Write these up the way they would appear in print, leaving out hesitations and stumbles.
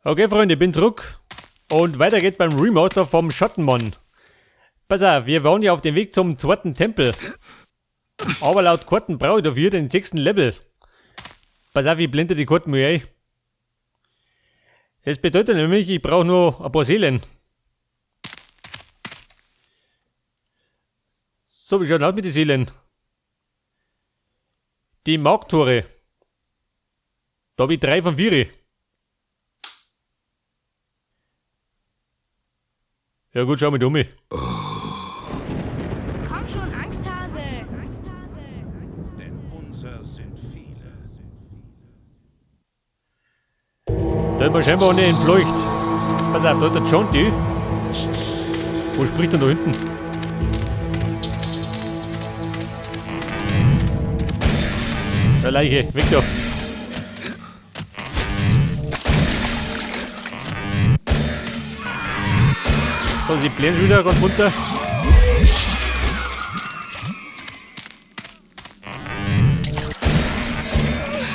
Okay, Freunde, ich bin zurück. Und weiter geht's beim Remaster vom Schattenmann. Pass auf, wir waren ja auf dem Weg zum zweiten Tempel. Aber laut Karten brauche ich dafür den 6. Level. Pass auf, ich blende die Karten mal ein. Das bedeutet nämlich, ich brauche nur ein paar Seelen. So, wie schaut denn aus mit den Seelen? Die Markttore. Da hab ich 3 von 4. Ja gut, schau mal dumm. Komm schon, Angsthase. Denn unser sind viele. Da hat man scheinbar auch nicht entfleucht. Pass auf, da hat der Jonty. Wo spricht denn da hinten? Der Leiche, weg da. So, die blähen schon wieder ganz runter.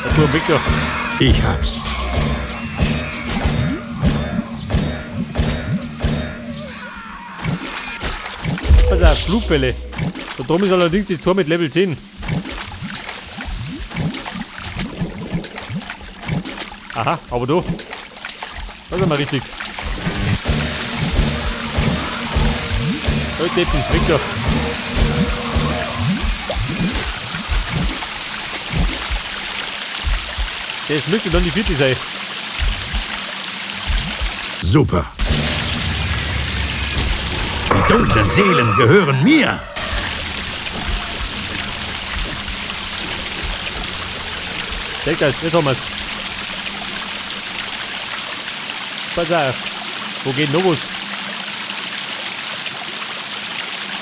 Der Turm, weg da. Ich hab's. Pass auf, Flugfälle. Da drum ist allerdings die Tor mit Level 10. Aha, aber du. Das ist mal richtig. Leute, weg da. Das müsste dann die vierte sein. Super. Die dunklen Seelen gehören mir. Sag das, jetzt haben wir's. Pass auf. Wo geht noch was?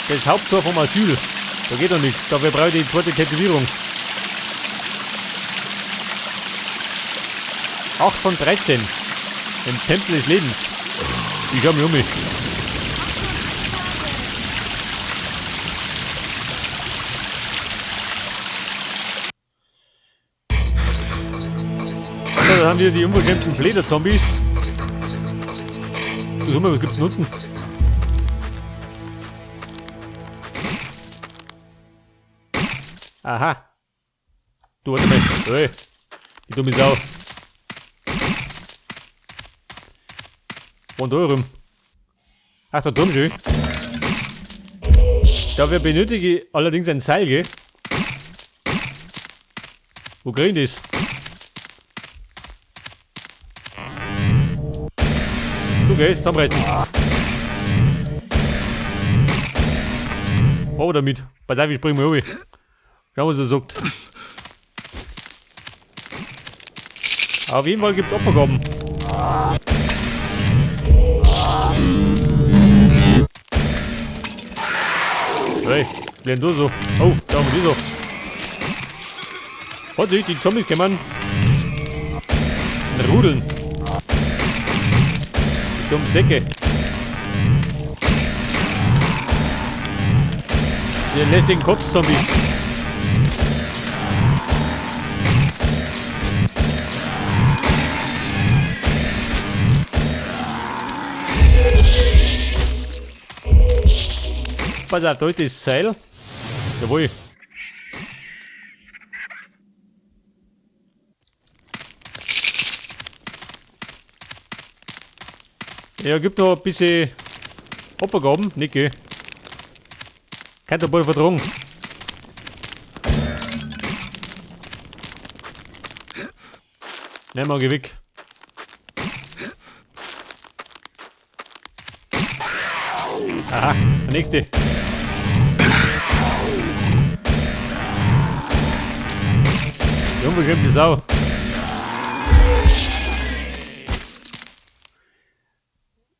Das Haupttor vom Asyl. Da geht doch nichts. Dafür brauche ich die zweite Tätowierung. 8 von 13. Im Tempel des Lebens. Ich schau mich um. So, da haben wir die unverschämten Flederzombies. Du, mal, was gibt's denn unten? Aha. Du, warte mal. Hey, die dumme Sau. Und da rum. Ach, da drüben schon. Dafür benötige ich allerdings ein Seil, gell? Wo krieg ich das? Okay, zusammenreißen. Oh, damit. Pass auf, ich spring mal runter. Schau, was er sagt. Auf jeden Fall gibt's Opfergaben. Hey, bleib du so. Oh, da haben wir die so. Vorsicht, die Zombies kommen. Rudeln. Die dummen Säcke. Die lästigen Kopfzombies. Pass auf, da ist das Seil. Jawohl. Ja, gibt noch ein bisschen Opfergaben, Niki. Kein der Ball verdrungen. Nein, mal, geh weg. Aha, der nächste. Die unverschämte Sau.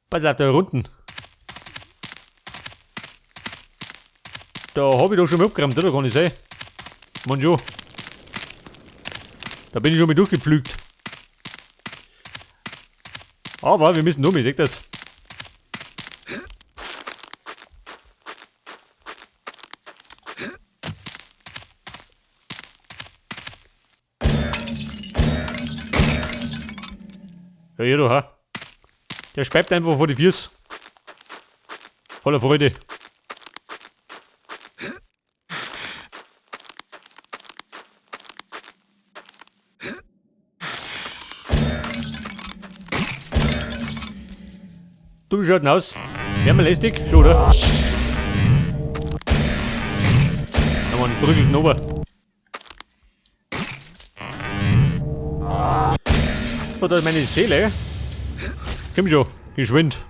Pass auf, da unten. Da hab ich doch schon mal abgeräumt, oder? Kann ich sein? Mann schon. Da bin ich schon mal durchgepflügt. Aber wir müssen um, ich seh das. Ja, hier du, ha? Der speibt einfach vor die Füße. Voller Freude. Du, wie schaut denn aus? Wär mal lästig, schon, oder? Ja, Mann, prügelt ihn runter. So, da ist meine Seele. Komm schon, geschwind.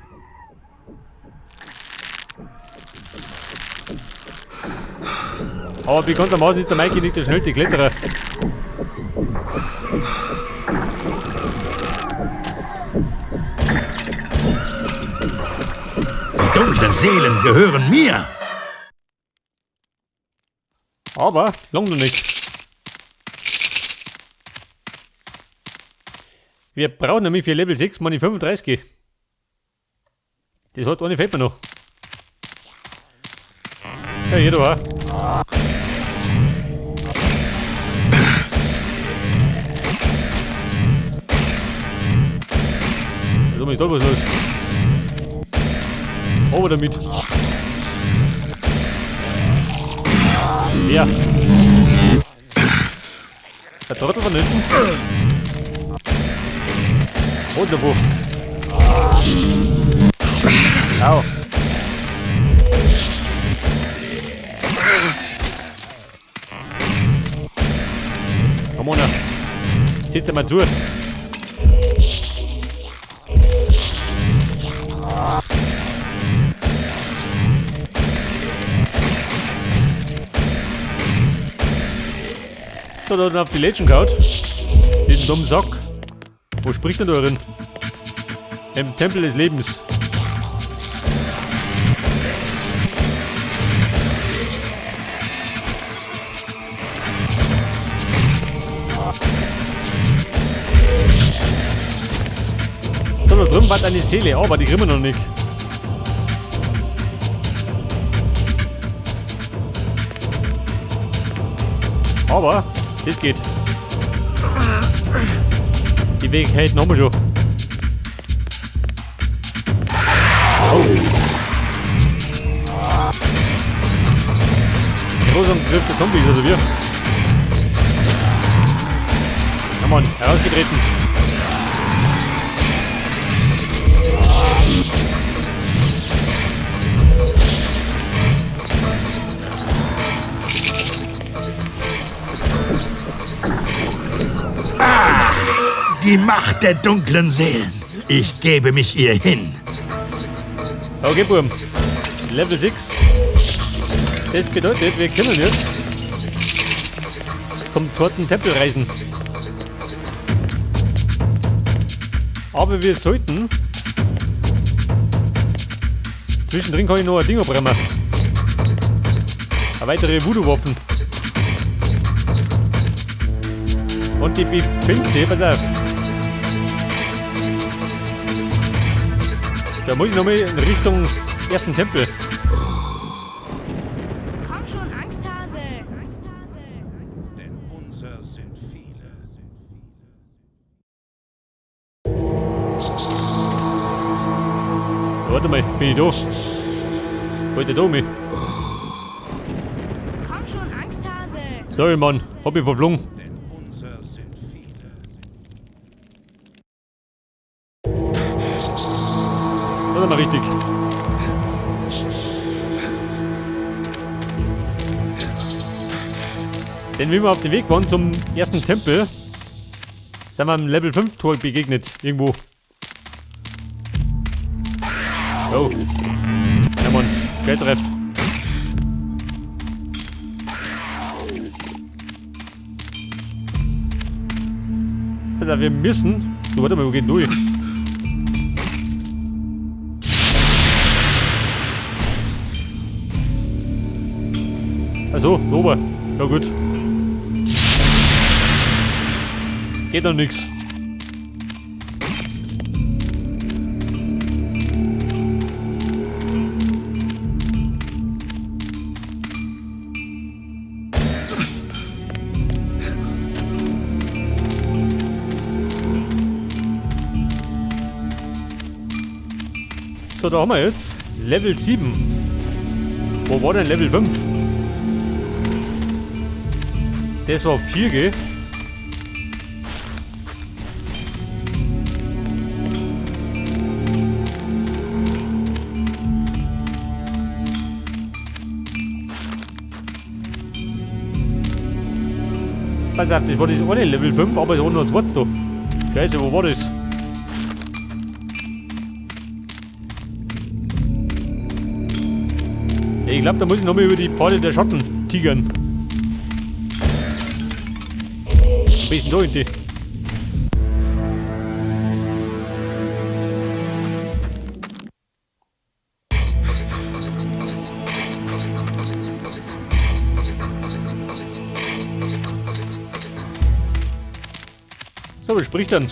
Aber bekanntermaßen ist der Mikey nicht der schnellste Kletterer. Die dunklen Seelen gehören mir. Aber lang noch nicht. Wir brauchen nämlich für Level 6 mal die 35. Das hat eine fehlt mir noch. Ja, hier da auch. Also ist da was los? Aber damit. Ja. Der Trottel von hinten. Und davor. Au. Komm on. Setz mal zu. So, da hat er auf die Lätschen gehauen. Diesen dummen Sack. Wo spricht denn da drin? Im Tempel des Lebens. So, da drüben war eine Seele, aber die kriegen wir noch nicht. Aber das geht. Die Wegheiten haben wir schon. Oh. Großangriff der Zombies, oder wie? Come on, herausgetreten. Die Macht der dunklen Seelen. Ich gebe mich ihr hin. Okay, Burm. Level 6. Das bedeutet, wir können jetzt zum Toten Tempel reisen. Aber wir sollten... Zwischendrin kann ich noch ein Ding abbrennen. Eine weitere Voodoo-Waffen. Und die befindet sich, pass auf. Da muss ich nochmal in Richtung ersten Tempel. Komm schon, Angsthase! Denn unser sind viele. Warte mal, bin ich da? Wollte da mich? Komm schon, Angsthase! Sorry, Mann, hab mich verflogen. Das ist mal richtig. Denn wie wir auf dem Weg waren zum ersten Tempel, sind wir am Level 5 Tor begegnet. Irgendwo. Oh. Ja, Mann. Geldtreff. Alter, wir müssen. Du, warte mal, wo geht durch? Achso, da oben. Ja gut. Geht noch nix. So, da haben wir jetzt Level 7. Wo war denn Level 5? Das war 4, gell? Pass auf, das war das eine Level 5, aber es war nur ein zweites da. Scheiße, wo war das? Ich glaub, da muss ich nochmal über die Pfade der Schatten tigern. Ein bisschen da hinten. So, wer spricht dann?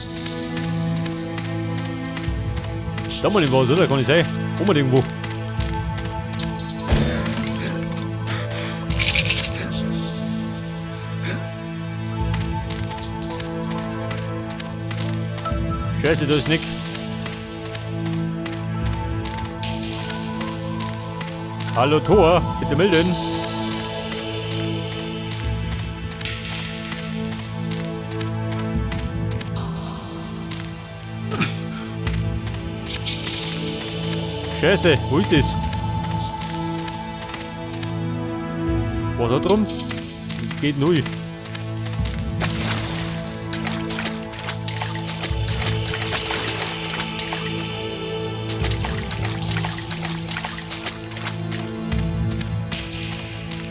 Da mal den was, oder? Kann ich sein. Oben irgendwo. Scheiße, da ist Nick. Hallo Thor, bitte melden. Scheiße, wo ist das? Was da drum? Geht null.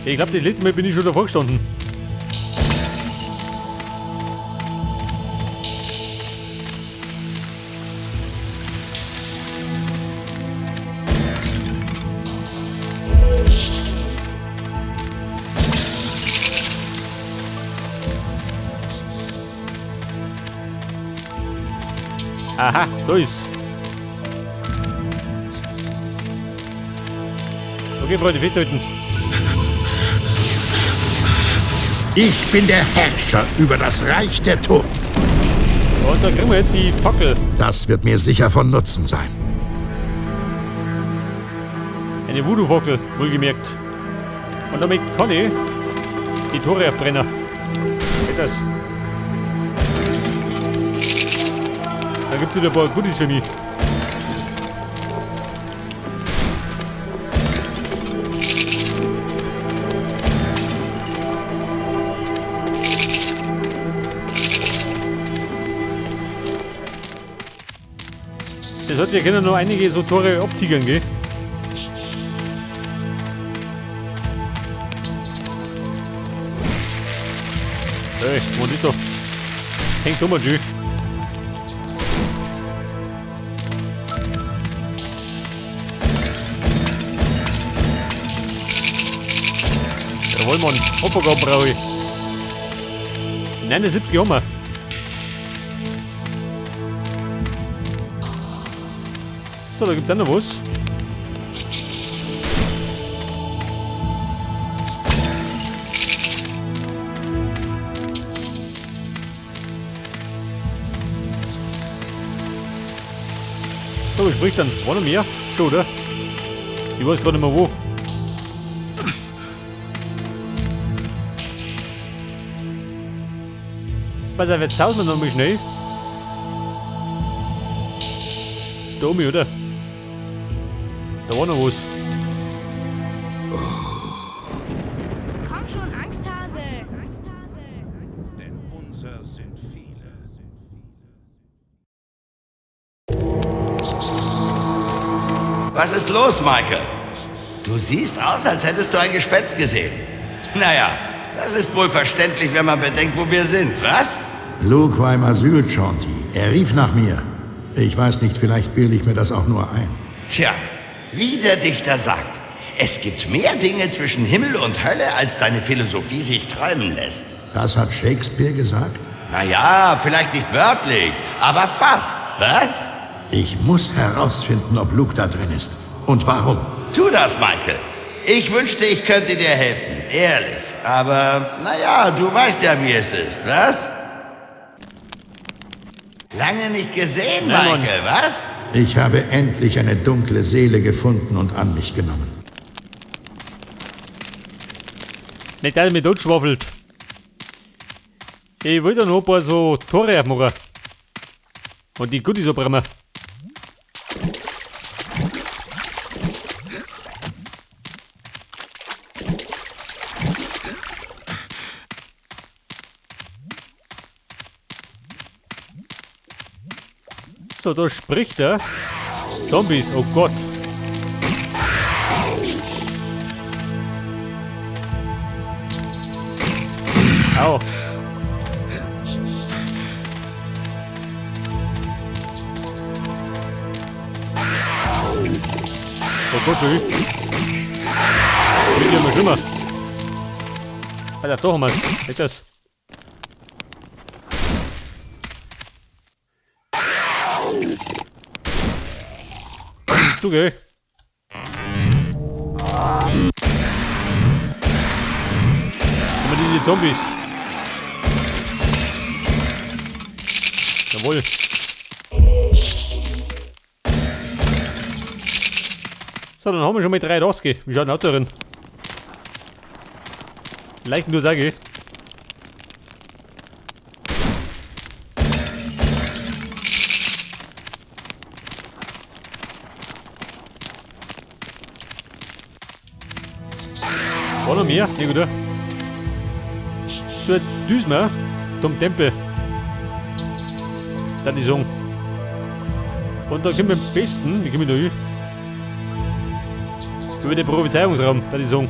Ich glaub, das letzte Mal bin ich schon davor gestanden. Aha, da ist. Okay, Freunde, festhalten. Ich bin der Herrscher über das Reich der Toten. Und da kriegen wir jetzt die Fackel. Das wird mir sicher von Nutzen sein. Eine Voodoo-Fackel, wohlgemerkt. Und damit kann ich die Tore abbrennen. Geht das? Da gibt's wieder ein paar Goodies für mich. Das heißt, wir können noch einige so Tore abtigern, gell? Hey, wo ist doch? Hängt um, G. Jawohl, Mann. Opfergaben brauche ich. 79 haben wir. So, da gibt's auch noch was. So, was spricht dann? War noch mehr? Schon, oder? Ich weiß gar nicht mehr wo. Pass auf, jetzt sausen wir noch mal schnell. Da oben, oder? Da war noch was. Komm schon, Angsthase! Denn unser sind viele. Was ist los, Michael? Du siehst aus, als hättest du ein Gespenst gesehen. Naja, das ist wohl verständlich, wenn man bedenkt, wo wir sind, was? Luke war im Asyl, Chauntea. Er rief nach mir. Ich weiß nicht, vielleicht bilde ich mir das auch nur ein. Tja, wie der Dichter sagt, es gibt mehr Dinge zwischen Himmel und Hölle, als deine Philosophie sich träumen lässt. Das hat Shakespeare gesagt? Naja, vielleicht nicht wörtlich, aber fast, was? Ich muss herausfinden, ob Luke da drin ist. Und warum. Tu das, Michael. Ich wünschte, ich könnte dir helfen, ehrlich. Aber, naja, du weißt ja, wie es ist, was? Lange nicht gesehen, Nein, Mann. Michael, was? Ich habe endlich eine dunkle Seele gefunden und an mich genommen. Nicht, dass er mich totschwafelt. Ich will da noch ein paar so Tore aufmachen. Und die Goodies abbrennen. So, da spricht er. Zombies, oh Gott. Au. Oh Gott, wie. Wird ja immer schlimmer. Alter, doch haben wir's. Jetzt das. Du geh. Immer diese Zombies. Jawohl. So, dann haben wir schon mal 83. Wie schaut denn Auto drin? Leicht nur sage ich. War noch mehr? Nee, gut. So, jetzt düsen wir zum Tempel. Dann die Song. Und da können wir am besten, wie kommen wir da hin? Über den Prophezeiungsraum, da die Song.